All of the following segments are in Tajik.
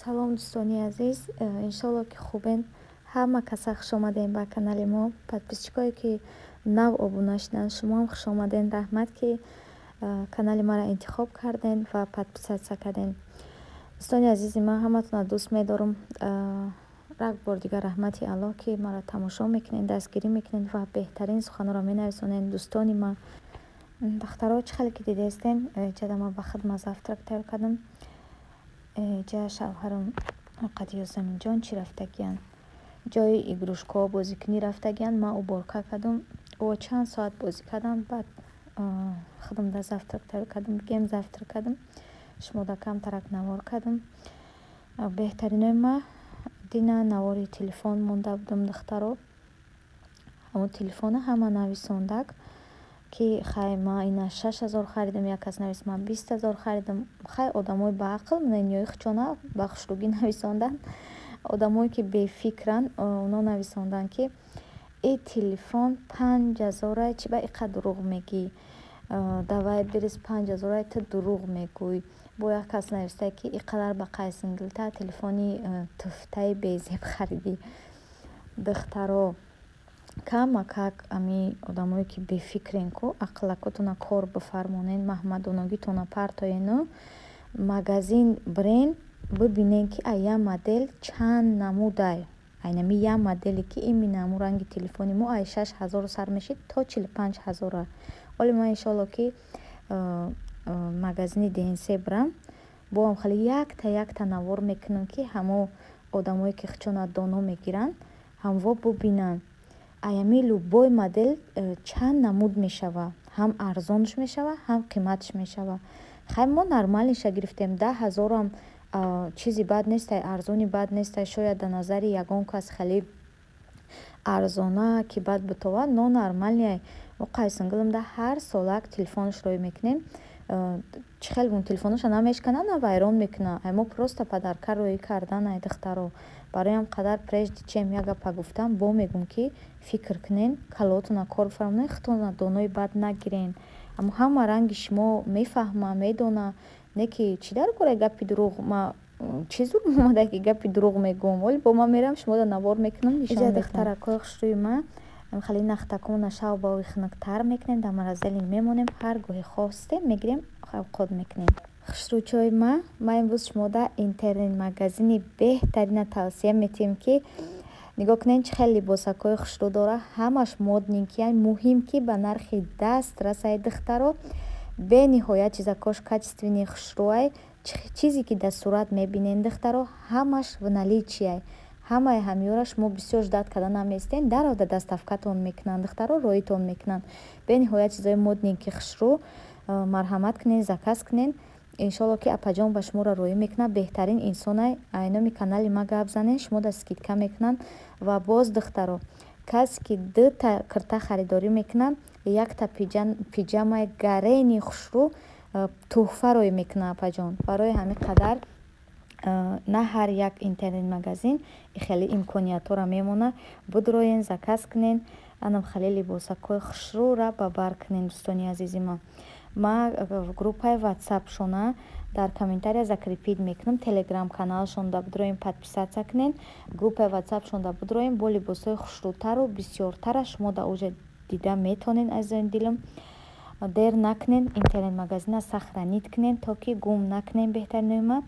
Салом, дӯстони азиз, иншолло, ки хубен. Ҳама каса хушомадем ба канали мо. Подписчикое, ки нав обуна шуданд, шумоам хушомаден. Раҳмат, ки канали маро интихоб карден ва подписаться карден. Дӯстони азизи ман, ҳаматонро дӯст медорам. Як бор дигар раҳмати Аллоҳ, ки маро тамошо мекунед, дастгирӣ мекунед ва беҳтарин суханҳоро менависонед. Дӯстони ман, духтаро, чӣ хеле ки дидаистен, ҷада ман ба хидмат завтрак тайёр кардам. Ҷа шавҳарам қади Ёсаминҷон чӣ рафтагиянд, ҷои игрушкаҳо бозикунӣ рафтагиянд. Ман уборка кардам, о чанд соат бозӣ кардам, баъд худам да завтрак тайёр кардам, бигем, завтрак кардам, шумода камтарак навор кардам. Беҳтаринои ма, дина навори телефон монда будам, духтаро. Ҳамон телефона ҳама нависондак, ки хай, ман ина 6000 харидам, як кас навис, ман 20 000 харидам. Хай, одамои баақл ниёи хучона ба хушрӯгӣ нависонданд. Одамое, ки бефикранд, оно нависонданд, ки и телефон 5000-ай, чӣ ба иқа дурӯғ мегӯӣ, давай бирис, 5000-ай, ту дурӯғ мегӯӣ. Бо як кас нависта, ки иқадар ба қайсингилта телефони туфтаи безеб харидӣ. Духтаро, камакак ами одамое, ки бефикрен ку, ақлакотона кор бифармонен, маҳмадонагитона партоену магазин бирен, бибинен, ки ай як модел чанд намудай. Айнами як моделе, ки именно ҳамун ранги телефони мо, ай 6000 сар мешид то 45 000-а. Оли ман, иншоалло, ки магазини ДНС бирам, боам хеле якта якта навор мекунам, ки ҳамо одамое, ки хучона доно мегиранд, ҳамво бубинанд, аями любой модел чанд намуд мешава, ҳам арзонш мешава, ҳам қиматш мешава. Хай, мо нормальныйша гирифтем, 10 000-ам чизи бад нестай, арзони бад нестай. Шояд дар назари ягон кас хеле арзона, ки бад битовад, но нормальный. Мо қайсингилимда ҳар солак телефонш рӯй мекунем. Чӣ хел телефоноша намешкана, на вайрон мекуна. Ай мо просто подарка рӯӣ кардан. Ай духтаро, барои ҳам қадар, прежде чем як гапа гуфтам, бо мегӯм, ки фикр кунен, калоотона кор бифармонед, худтона донои бад нагирен. Аммо ҳама ранги шумо мефаҳма, медона не, ки чӣ дар кора гапи дурӯғ. Ма чӣ зурм омада, ки гапи дурӯғ мегӯм? Оли бо ман мерам, шумода навор мекунам, нишон. Иҷа, духтаракҳои хушрӯи ман, хеле нахтакона шав ба ои хунуктар мекунем, дар морозильник мемонем, ҳар гоҳе хостем, мегирем, авқот мекунем. Хушрӯчои ман, ман имрӯз шумода интернет-магазини беҳтарина тавсия метиҳем, ки нигоҳ кунед, чӣ хеле либосакҳои хушрӯ дора, ҳамаш модненький, муҳим, ки ба нархи даст расай. Духтаро, бениҳоят чизакош качественный, хушрӯай. Чизе ки дар сурат мебинед, духтаро, ҳамаш в наличии. Ҳамаи ҳамёра шумо бисёр ждать карда намеистед, дарҳол доставкатон мекунанд, духтаро, роитон мекунанд. Бениҳоят чизои модненький, хушрӯ. Марҳамат кунед, заказ кунед. Иншоалло, ки апаҷон ба шуморо роӣ мекунад. Беҳтарин инсонай. Айноми канали ма гап занед, шумо скидка мекунанд. Ва боз, духтаро, касе ки дута кирта харидорӣ мекунад, якта пиҷамаи гарени хушрӯ тӯҳфа роӣ мекунад апаҷон. Барои ҳамин қадар на ҳар як интернет-магазин хеле имкониятҳоро мемонад. Будроен, заказ кунед, анам хеле либосакҳои хушрӯра ба бар кунед. Дӯстони азизи ман, ма группаи ватсапшона дар комментария закрепить мекунам, телеграм каналшонда бидроем, подписаться кунед, группаи ватсапшонда бидроем, бо либосҳои хушрӯтару бисёртара шумо дар оҷа дида метавонед. Азизони дилам, дер накунед, интернет-магазина сохранить кунед, то ки гум накунед. Беҳтаринои ман,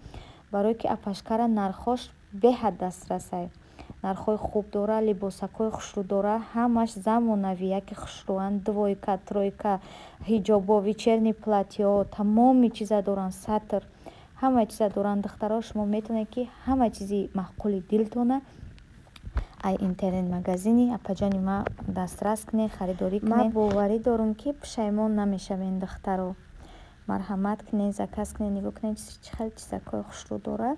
барое ки апашкара нархош беҳад дастрасай, нархҳои хуб дора, либосакҳои хушрӯ дора, ҳамаш замонавӣ, яке хушрӯанд, двойка, тройка, ҳиҷобо, вечерний платьеҳо, тамоми чиза доранд, сатр, ҳамаи чиза доранд. Духтаро, шумо метавонед, ки ҳама чизи маъқули дилтона ай интернет-магазини апаҷони ма дастрас кунед, харидорӣ кунед. Ман боварӣ дорам, ки пушаймон намешавед. Духтаро, марҳамат кунед, заказ кунед. Нигоҳ кунед, чӣ хеле чизакҳои хушрӯ дорад.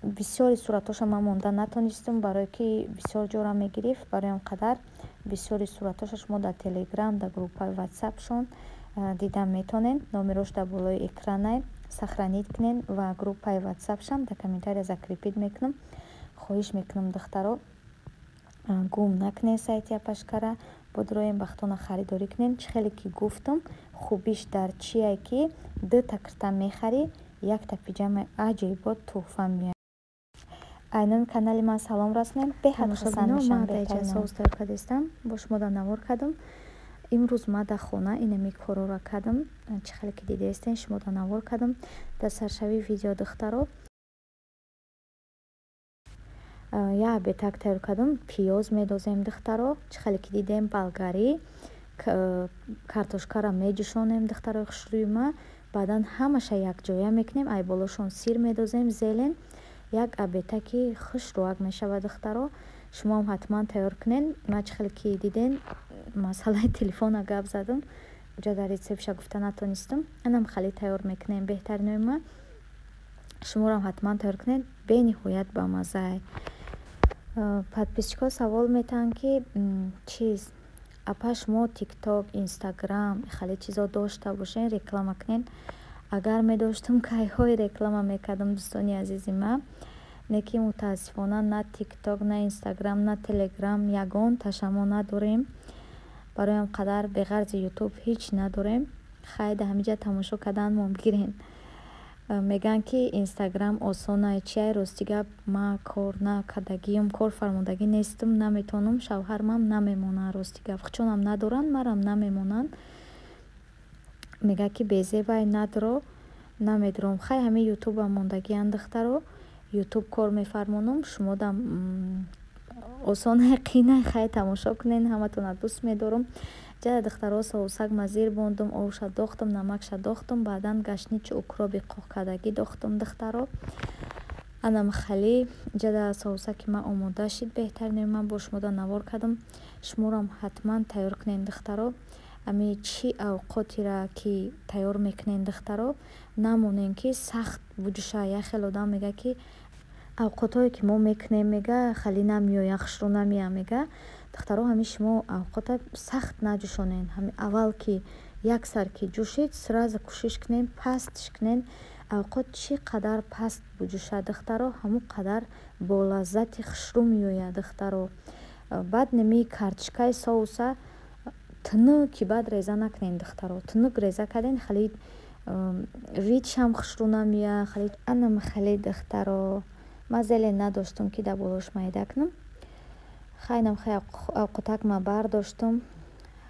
Бисёри суратҳоша ман монда натонистам, барое ки бисёр ҷора мегирифт. Барои он қадар бисёри суратҳоша шумо дар телеграм, дар группаи ватсапшон дида метавонед. Номерош дар болои экранай, сохранить кунед ва группаи ватсапшам дар комментария закрепить мекунам. Хоҳиш мекунам, духтаро, гум накунед сайти апашкара, бодроем, бахтона харидорӣ кунед. Чӣ хеле ки гуфтам, хубиш дар чие, ки дута кирта мехарӣ. Якта пиҷамаи аҷоибот тӯҳфа меояд. Ай номи канали ман салом расонем, беҳад хурсанд мешавам. Ман дар соус тайёр кардастам, бо шумо дар навор кардам. Имрӯз ман дар хона инами корора кардам. Чӣ хеле ки дидаистен, шумо дар навор кардам. Дар саршавии видео, духтаро, як обедак тайёр кардам. Пиёз медозем, духтаро, чӣ хеле ки дидем, болгарӣ картошкаро меҷӯшонем, духтарои хушрӯи ма. Баъдан ҳамаша якҷоя мекунем, ай болошон сир медозем, зелень. Як обедаки хушрӯак мешавад, духтаро. Шумоам ҳатман тайёр кунед. Ман, чӣ хеле ки диден, масъалаи телефона гап задам, уҷа дар рецептша гуфта натонистам. Анам хеле тайёр мекунем, беҳтаринои ма. Шуморо ҳатман тайёр кунед, бениҳоят бамаззае. Подписчикҳо савол метаҳанд, ки чиз, апа, шумо Тикток, Инстаграм, хеле чизо дошта бошен, реклама кунед. Агар медоштам, кайҳои реклама мекардам, дӯстони азизи ман. Лекин мутаассифона на Тикток, на Инстаграм, на Телеграм, ягон таша мо надорем. Барои ҳам қадар беғарзи Ютуб ҳеҷ надорем. Хай, да ҳамиҷа тамошо кардан мумкин. Мегӯянд, ки Инстаграм осонае, чиай. Рости гап, ман кор накардагиам, кор фармодагӣ нестам, наметавонам, шавҳармам намемонад. Рости гап, хучонам надоранд, марам намемонанд. Мегӯяд, ки безебай, надро, намедурам. Хай, ҳамин Ютубам мондагианд, духтаро, Ютуб кор мефармонам. Шумодам осонае, қинай, хай, тамошо кунед. Ҳаматонро дӯст медорам. Ҷада, духтаро, соусак ма зир бондум, овша дохтам, намакша дохтам, баъдан гашничу укроби қоқкардагӣ дохтам, духтаро. Анам хали ҷада соусаки ман омода шид, беҳтаринои ман, бо шумода навор кардам. Шуморам ҳатман тайёр кунед, духтаро. Ами чӣ авқотира ки тайёр мекунед, духтаро, намонем, ки сахт буҷӯша. Як хел одам мегӯяд, ки авқотҳое ки мо мекунем, мега, хали намеояд, хушрӯ намеяд, мега. Духтаро, ҳамин шумо авқота сахт наҷӯшонед. Ҳами аввал ки як сар ки ҷӯшид, сразу кӯшиш кунед, пастш кунед. Авқот чӣ қадар паст буҷӯшад, духтаро, ҳамон қадар болаззати хушрӯ меояд, духтаро. Баъд неми картошкаи соуса тунуки баъд реза накунед, духтаро. Тунук реза карден, хеле видшам хушрӯ намеояд. Хеле анам хеле, духтаро, ман зелень надоштам, ки дар болош майда кунам. Хайнам хай авқотак ма бардоштум,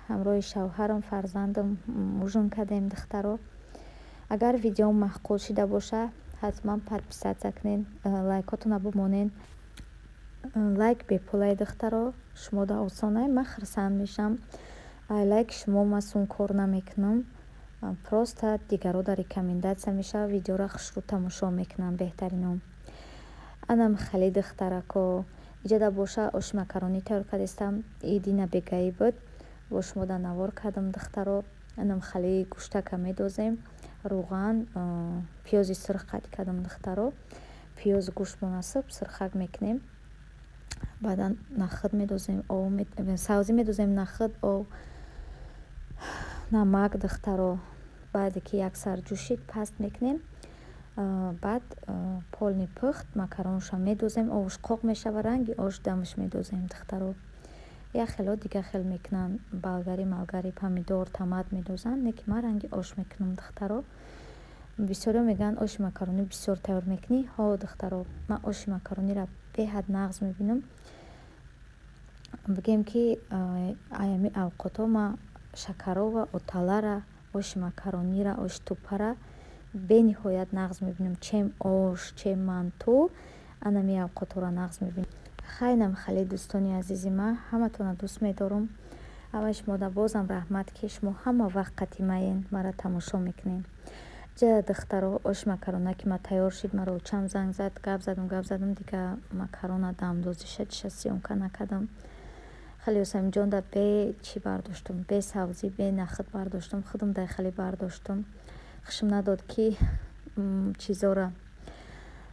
ҳамроҳи шавҳарам, фарзандам ужин кардем, духтаро. Агар видеом маъқул шида боша, ҳатман подписаться кунед, лайкотонро бимонед. Лайк бепулае, духтаро, шумода осонае, ман хурсанд мешавам. Ай лайки шумо ман сум кор намекунам, просто дигарро дар рекомендация мешавад, видеоро хушрӯ тамошо мекунам, беҳтаринон. Анам хеле, духтарако, иҷада боша оши макаронӣ тайёр кардастам. Идина бегаӣ буд, бо шумо дар навор кардам, духтаро. Анам хеле гӯштака медозем, рӯған, пиёзи сурх қатъ кардам, духтаро. Пиёзу гӯшт мунасиб сурхак мекунем, баъдан нахӯд медозем, об, савзӣ медозем, нахӯд, об, намак, духтаро. Баъде ки як сар ҷӯшид, паст мекунем. Баъд полный пухт, макаронша медозем, овуш қоқ мешава, ранги ош дамаш медозем, духтаро. Як хело дига хел мекунанд, болгари малгари, помидор, томат медозанд, не ки ман ранги ош мекунам, духтаро. Бисёриҳо мегӯянд, оши макаронӣ бисёр тайёр мекунӣ. Ҳо, духтаро, ман оши макарониро беҳад нағз мебинам. Бигем, ки аями авқотҳо ман шакарова, оталара, оши макаронира, оши тупара бениҳоят нағз мебинам, чем ош, чем манту. Анами авқотҳоро нағз мебинам. Хайнам хеле, дӯстони азизи ман, ҳаматонро дӯст медорам. Ҳамаи шумода бозам раҳмат, ки шумо ҳама вақт қатимаен, маро тамошо мекунед. Ҷа, духтаро, оши макарона ки ма тайёр шид, маро очам занг зад, гап задам, гап задам, дига макарона дамдозиша чиша съёмка накардам. Хеле Ёсаминҷонда бе чӣ бардоштум, бе савзӣ, бе нахӯд бардоштум, худам дай хеле бардоштум. Хушм надод, ки чизора,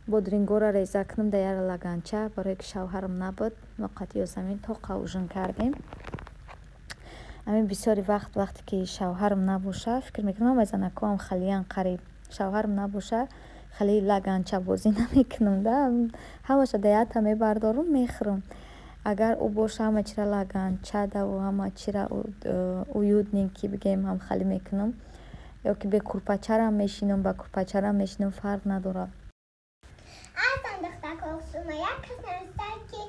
бодрингора реза кунам дар яра лаганча, барое ки шавҳарам набуд. Мо қати Ёсамин тоқа ужин кардем. Ҳамин бисёри вақт, вақте ки шавҳарам набоша, фикр мекунам, ҳамаи занакҳоам халиян қариб, шавҳарам набоша, хеле лаганчабозӣ намекунам да, ҳамаша дар якта мебардорум, мехӯрам. Агар ӯ боша, ҳама чира лаганчадаву ҳама чира уютненький, бигем, ҳам хеле мекунам. Ё ки бе курпачарам мешинам, ба курпачарам мешинам, фарқ надорад. Астан духтаркошума як кас нависта, ки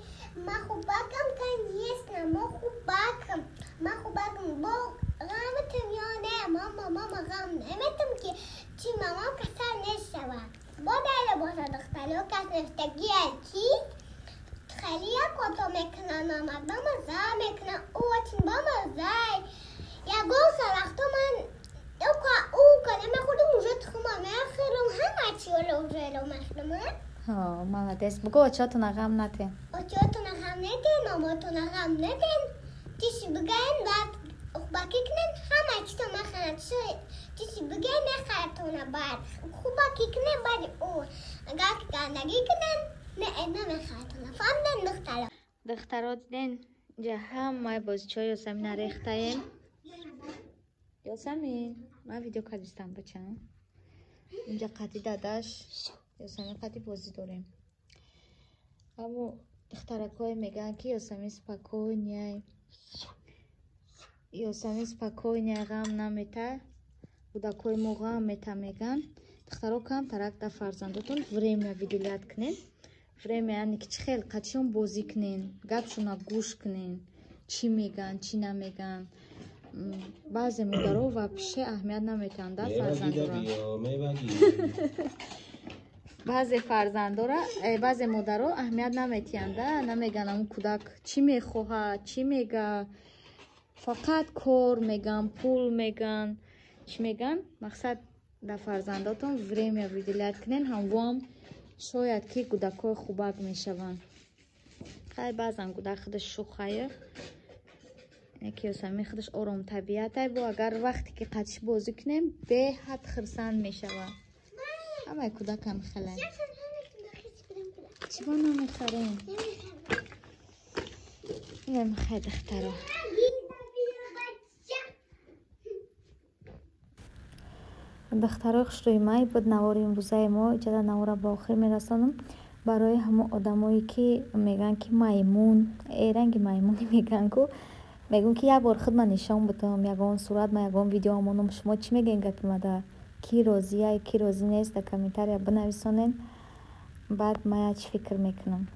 ма хубакам, конечно, мо хубакам, ма хубакам, бо ғамтам ё не, мама, мама ғам наметам, ки чи мамам касал нешавад. Бо дайла боша, духтаро, кас навистагия, ки хеле як ото мекунам, мама бамаза мекунам, очень бамазай. Ягон вақто ман ӯ намехӯрдам, уже тухма мехӯрам, ҳама чиро уже мехӯрам. Молодец. Бугӯ, очиётона ғам натен. Очиётона ғам нетен, мамотона ғам нетен. Чиси бигаен, баъд хубакӣ кунен, ҳама чизо мехӯрад. Чиси бигаен, мехӯрадтона, баъд хубакӣ кунен, баъди ӯ агар гандагӣ кунен, не, намехӯрадтона. Фаҳмиден, духтаро? Духтаро, диден, инҷа ҳамаи бозичаҳои Ёсамина рехтаем. Ёсамин, ман видео кардистам, бачам. Инҷа қади дадаш Ёсамин қади бозӣ дорем. Аммо духтаракое мегӯянд, ки Ёсамин спокойный, Ёсамин спокойный, ғам намета, кӯдакҳои мо ғам мета мегӯянд. Духтаро, камтарак дар фарзандотон время выделять кунед. Время, яъне ки чӣ хел қачиён бозӣ кунен, гапшона гӯш кунен, чӣ мегӯянд, чӣ намегӯянд. Баъзе модаро вообще аҳамият наметиҳанд да фарзандора. Баъзе фарзандора, баъзе модаро аҳамият наметиҳанд да, намегӯянд, ҳамун кӯдак чӣ мехоҳад, чӣ мега, фақат кор мегӯянд, пул мегӯянд, чӣ мегӯянд. Мақсад, дар фарзандотон время выделять кунен, ҳамвоам шояд ки кӯдакҳои хубак мешаванд. Хай, баъзан кӯдак худаш шухае, ки Ёсамин худаш оромтабиатай, бо агар вақте ки қатиш бозӣ кунем, беҳад хирсанд мешавад. Ҳамаи кӯдакам хеле. Чиба намехарем? Намехай, духтаро. Духтарои хушрӯи май, буд навори имрӯзаи мо. Иҷода навора ба охир мерасонам. Барои ҳамон одамое, ки мегӯянд, ки маймун, ранги маймунӣ мегӯянд ку, мегӯм, ки як бор худма нишон будам, ягон сурат ма, ягон видео амонам. Шумо чӣ мегӯед гапи мада? Ки розия, ки розӣ нест, дар комментария бинависонед, баъд мая чӣ фикр мекунам.